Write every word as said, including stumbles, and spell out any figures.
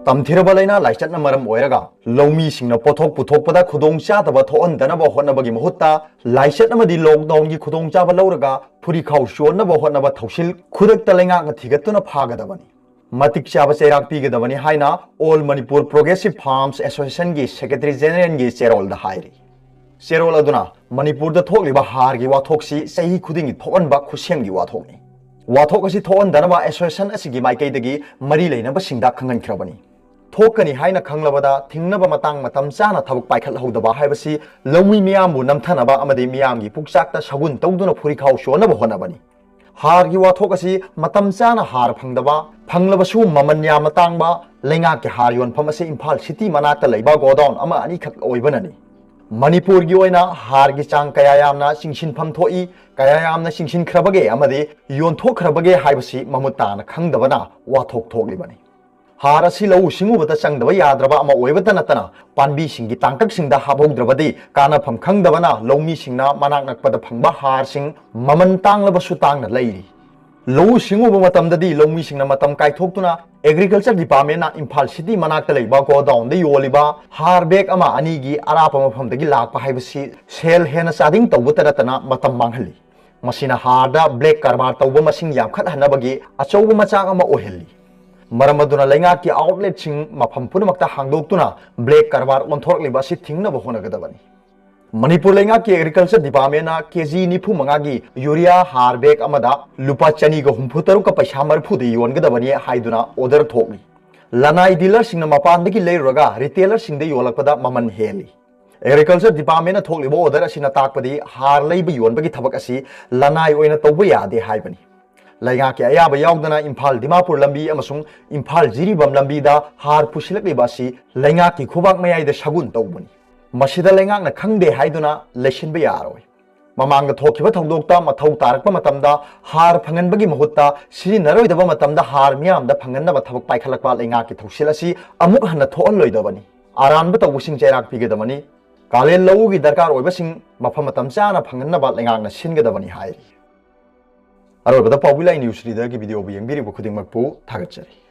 ꯇꯝꯊꯤꯔꯕ ꯂꯥꯏꯅꯥ ꯂꯥꯏꯆꯠꯅ ꯃꯔꯝ ꯑꯣꯏꯔꯒ ꯂꯧꯃꯤꯁꯤꯡꯅ ꯄꯣꯠꯊꯣꯛ ꯄꯨꯊꯣꯛꯄꯗ ꯈꯨꯗꯣꯡꯆꯥꯗꯕ ꯊꯣꯛꯍꯟꯗꯅꯕ ꯍꯣꯠꯅꯕꯒꯤ ꯃꯍꯨꯠꯇ, ꯂꯥꯏꯆꯠ ꯑꯃꯗꯤ ꯂꯣꯛꯗꯥꯎꯟꯒꯤ ꯈꯨꯗꯣꯡꯆꯥꯕ ꯂꯧꯔꯒ ꯐꯨꯔꯤꯈꯥꯎ ꯆꯣꯟꯅꯕ ꯍꯣꯠꯅꯕ ꯊꯧꯁꯤꯜ ꯈꯨꯗꯛꯇ ꯂꯩꯉꯥꯛꯅ ꯊꯤꯒꯠꯇꯨꯅ ꯐꯥꯒꯗꯕꯅꯤ꯫ ꯃꯇꯤꯛ ꯆꯥꯕ ꯆꯩꯔꯥꯛ ꯄꯤꯒꯗꯕꯅꯤ ꯍꯥꯏꯅ All Manipur Progressive Farmers Associationꯒꯤ Secretary Generalꯒꯤ ꯆꯦꯔꯣꯜꯗ ꯍꯥꯏꯔꯤ꯫ ꯆꯦꯔꯣꯜ ꯑꯗꯨꯅ ꯃꯅꯤꯄꯨꯔꯗ ꯊꯣꯛꯂꯤꯕ ꯍꯥꯔꯒꯤ ꯋꯥꯊꯣꯛꯁꯤ ꯆꯍꯤ ꯈꯨꯗꯤꯡꯒꯤ ꯊꯣꯛꯍꯟꯕ ꯈꯨꯠꯁꯦꯝꯒꯤ ꯋꯥꯊꯣꯛꯅꯤ꯫ ꯋꯥꯊꯣꯛ ꯑꯁꯤ ꯊꯣꯛꯍꯟꯗꯅꯕ association ꯑꯁꯤꯒꯤ ꯃꯥꯏꯀꯩꯗꯒꯤ ꯃꯔꯤ ꯂꯩꯅꯕꯁꯤꯡꯗ ꯈꯪꯍꯟꯈ꯭ꯔꯕꯅꯤ꯫ ꯊꯣꯛꯀꯅꯤ ꯍꯥꯏꯅ ꯈꯪꯂꯕꯗ ꯊꯤꯡꯅꯕ ꯃꯇꯥꯡ ꯃꯇꯝ ꯆꯥꯅ ꯊꯕꯛ ꯄꯥꯏꯈꯠꯍꯧꯗꯕ ꯍꯥꯏꯕꯁꯤ ꯂꯧꯃꯤ ꯃꯤꯌꯥꯝꯕꯨ ꯅꯝꯊꯅꯕ ꯑꯃꯗꯤ ꯃꯤꯌꯥꯝꯒꯤ ꯄꯨꯛꯆꯥꯛꯇ ꯁꯒꯨꯟ ꯇꯧꯗꯨꯅ ꯐꯨꯔꯤꯈꯥꯎ ꯆꯣꯟꯅꯕ ꯍꯣꯠꯅꯕꯅꯤ꯫ ꯍꯥꯔꯒꯤ ꯋꯥꯊꯣꯛ ꯑꯁꯤ ꯃꯇꯝ ꯆꯥꯅ ꯍꯥꯔ ꯐꯪꯗꯕ, ꯐꯪꯂꯕꯁꯨ ꯃꯃꯜ ꯌꯥꯝꯅ ꯇꯥꯡꯕ, ꯂꯩꯉꯥꯛꯀꯤ ꯍꯥꯔ ꯌꯣꯟꯐꯝ ꯑꯁꯤ ꯏꯝꯐꯥꯜ city ꯃꯅꯥꯛꯇ ꯂꯩꯕ godown ꯑꯃ ꯑꯅꯤꯈꯛ ꯑꯣꯏꯕꯅꯅꯤ꯫ ꯃꯅꯤꯄꯨꯔꯒꯤ ꯑꯣꯏꯅ ꯍꯥꯔꯒꯤ ꯆꯥꯡ ꯀꯌꯥ ꯌꯥꯝꯅ ꯆꯤꯡꯁꯤꯟꯐꯝ ꯊꯣꯛꯏ, ꯀꯌꯥ ꯌꯥꯝꯅ ꯆꯤꯡꯁꯤꯟꯈ꯭ꯔꯕꯒꯦ ꯑꯃꯗꯤ ꯌꯣꯟꯊꯣꯛꯈ꯭ꯔꯕꯒꯦ ꯍꯥꯏꯕꯁꯤ ꯃꯃꯨꯠ ꯇꯥꯅ ꯈꯪꯗꯕꯅ ꯋꯥꯊꯣꯛ ꯊꯣꯛꯂꯤꯕꯅꯤ꯫ ꯍꯥꯔ ꯑꯁꯤ ꯂꯧꯎ ꯁꯤꯡꯎꯕꯗ ꯆꯪꯗꯕ ꯌꯥꯗ꯭ꯔꯕ ꯑꯃ ꯑꯣꯏꯕꯇ ꯅꯠꯇꯅ, ꯄꯥꯝꯕꯤꯁꯤꯡꯒꯤ ꯇꯥꯡꯀꯛꯁꯤꯡꯗ ꯍꯥꯞꯍꯧꯗ꯭ꯔꯕꯗꯤ ꯀꯥꯟꯅꯐꯝ ꯈꯪꯗꯕꯅ ꯂꯧꯃꯤꯁꯤꯡꯅ ꯃꯅꯥꯛ ꯅꯛꯄꯗ ꯐꯪꯕ ꯍꯥꯔꯁꯤꯡ ꯃꯃꯜ ꯇꯥꯡꯂꯕꯁꯨ ꯇꯥꯡꯅ ꯂꯩꯔꯤ꯫ ꯂꯧꯎ ꯁꯤꯡꯎꯕ ꯃꯇꯝꯗꯗꯤ ꯂꯧꯃꯤꯁꯤꯡꯅ ꯃꯇꯝ ꯀꯥꯏꯊꯣꯛꯇꯨꯅ Agriculture Departmentꯅ ꯏꯝꯐꯥꯜ city ꯃꯅꯥꯛꯇ ꯂꯩꯕ godownꯗ ꯌꯣꯜꯂꯤꯕ ꯍꯥꯔ bag ꯑꯃ ꯑꯅꯤꯒꯤ ꯑꯔꯥꯞꯄ ꯃꯐꯝꯗꯒꯤ ꯂꯥꯛꯄ ꯍꯥꯏꯕꯁꯤ ꯁꯦꯜ ꯍꯦꯟꯅ ꯆꯥꯗꯤꯡ ꯇꯧꯕꯇ ꯅꯠꯇꯅ ꯃꯇꯝ ꯃꯥꯡꯍꯜꯂꯤ꯫ ꯃꯁꯤꯅ ꯍꯥꯔꯗ black ꯀꯔꯕꯥꯔ ꯇꯧꯕ ꯃꯁꯤꯡ ꯌꯥꯝꯈꯠꯍꯟꯅꯕꯒꯤ ꯑꯆꯧꯕ ꯃꯆꯥꯛ ꯑꯃ ꯑꯣꯏꯍꯜꯂꯤ꯫ ꯃꯔꯝ ꯑꯗꯨꯅ ꯂꯩꯉꯥꯛꯀꯤ outletꯁꯤꯡ ꯃꯐꯝ ꯄꯨꯝꯅꯃꯛꯇ ꯍꯥꯡꯗꯣꯛꯇꯨꯅ black ꯀꯔꯕꯥꯔ ꯑꯣꯟꯊꯣꯔꯛꯂꯤꯕ ꯑꯁꯤ ꯊꯤꯡꯅꯕ ꯍꯣꯠꯅꯒꯗꯕꯅꯤ꯫ ꯃꯅꯤꯄꯨꯔ ꯂꯩꯉꯥꯛꯀꯤ Agriculture Departmentꯅ ꯀꯦ ꯖꯤ ꯅꯤꯐꯨ ꯃꯉꯥꯒꯤ urea ꯍꯥꯔ bag ꯑꯃꯗ ꯂꯨꯄꯥ ꯆꯅꯤꯒ ꯍꯨꯝꯐꯨ ꯇꯔꯨꯛꯀ ꯄꯩꯁꯥ ꯃꯔꯤꯐꯨꯗ ꯌꯣꯟꯒꯗꯕꯅꯤ ꯍꯥꯏꯗꯨꯅ order ꯊꯣꯛꯂꯤ꯫ ꯂꯅꯥꯏ dealerꯁꯤꯡꯅ ꯃꯄꯥꯟꯗꯒꯤ ꯂꯩꯔꯨꯔꯒ retailerꯁꯤꯡꯗ ꯌꯣꯜꯂꯛꯄꯗ ꯃꯃꯜ ꯍꯦꯜꯂꯤ꯫ Agriculture Departmentꯅ ꯊꯣꯛꯂꯤꯕ order ꯑꯁꯤꯅ ꯇꯥꯛꯄꯗꯤ ꯍꯥꯔ ꯂꯩꯕ ꯌꯣꯟꯕꯒꯤ ꯊꯕꯛ ꯑꯁꯤ ꯂꯅꯥꯏ ꯑꯣꯏꯅ ꯇꯧꯕ ꯌꯥꯗꯦ ꯍꯥꯏꯕꯅꯤ꯫ ꯂꯩꯉꯥꯛꯀꯤ ꯑꯌꯥꯕ ꯌꯥꯎꯗꯅ ꯏꯝꯐꯥꯜ ꯗꯤꯃꯥꯄꯨꯔ ꯂꯝꯕꯤ ꯑꯃꯁꯨꯡ ꯏꯝꯐꯥꯜ ꯖꯤꯔꯤꯕꯥꯝ ꯂꯝꯕꯤꯗ ꯍꯥꯔ ꯄꯨꯁꯤꯜꯂꯛꯂꯤꯕ ꯑꯁꯤ ꯂꯩꯉꯥꯛꯀꯤ ꯈꯨꯕꯥꯛ ꯃꯌꯥꯏꯗ ꯁꯒꯨꯟ ꯇꯧꯕꯅꯤ꯫ ꯃꯁꯤꯗ ꯂꯩꯉꯥꯛꯅ ꯈꯪꯗꯦ ꯍꯥꯏꯗꯨꯅ ꯂꯩꯁꯤꯟꯕ ꯌꯥꯔꯣꯏ꯫ ꯃꯃꯥꯡꯗ ꯊꯣꯛꯈꯤꯕ ꯊꯧꯗꯣꯛꯇ ꯃꯊꯧ ꯇꯥꯔꯛꯄ ꯃꯇꯝꯗ ꯍꯥꯔ ꯐꯪꯍꯟꯕꯒꯤ ꯃꯍꯨꯠꯇ ꯁꯤꯖꯤꯟꯅꯔꯣꯏꯗꯕ ꯃꯇꯝꯗ ꯍꯥꯔ ꯃꯤꯌꯥꯝꯗ ꯐꯪꯍꯟꯅꯕ ꯊꯕꯛ ꯄꯥꯏꯈꯠꯂꯛꯄ ꯂꯩꯉꯥꯛꯀꯤ ꯊꯧꯁꯤꯜ ꯑꯁꯤ ꯑꯃꯨꯛ ꯍꯟꯅ ꯊꯣꯛꯍꯜꯂꯣꯏꯗꯕꯅꯤ꯫ ꯑꯔꯥꯟꯕ ꯇꯧꯕꯁꯤꯡ ꯆꯩꯔꯥꯛ ꯄꯤꯒꯗꯕꯅꯤ꯫ ꯀꯥꯂꯦꯟ ꯂꯧꯎꯒꯤ ꯗꯔꯀꯥꯔ ꯑꯣꯏꯕꯁꯤꯡ ꯃꯐꯝ ꯃꯇꯝ ꯆꯥꯅ ꯐꯪꯍꯟꯅꯕ ꯂꯩꯉꯥꯛꯅ ꯁꯤꯟꯒꯗꯕꯅꯤ ꯍꯥꯏꯔꯤ꯫ ꯑꯔꯣꯏꯕꯗ ꯄꯥꯎꯕꯤ ꯂꯥꯏ news readerꯒꯤ videoꯕꯨ ꯌꯦꯡꯕꯤꯔꯤꯕ ꯈꯨꯗꯤꯡꯃꯛꯄꯨ ꯊꯥꯒꯠꯆꯔꯤ꯫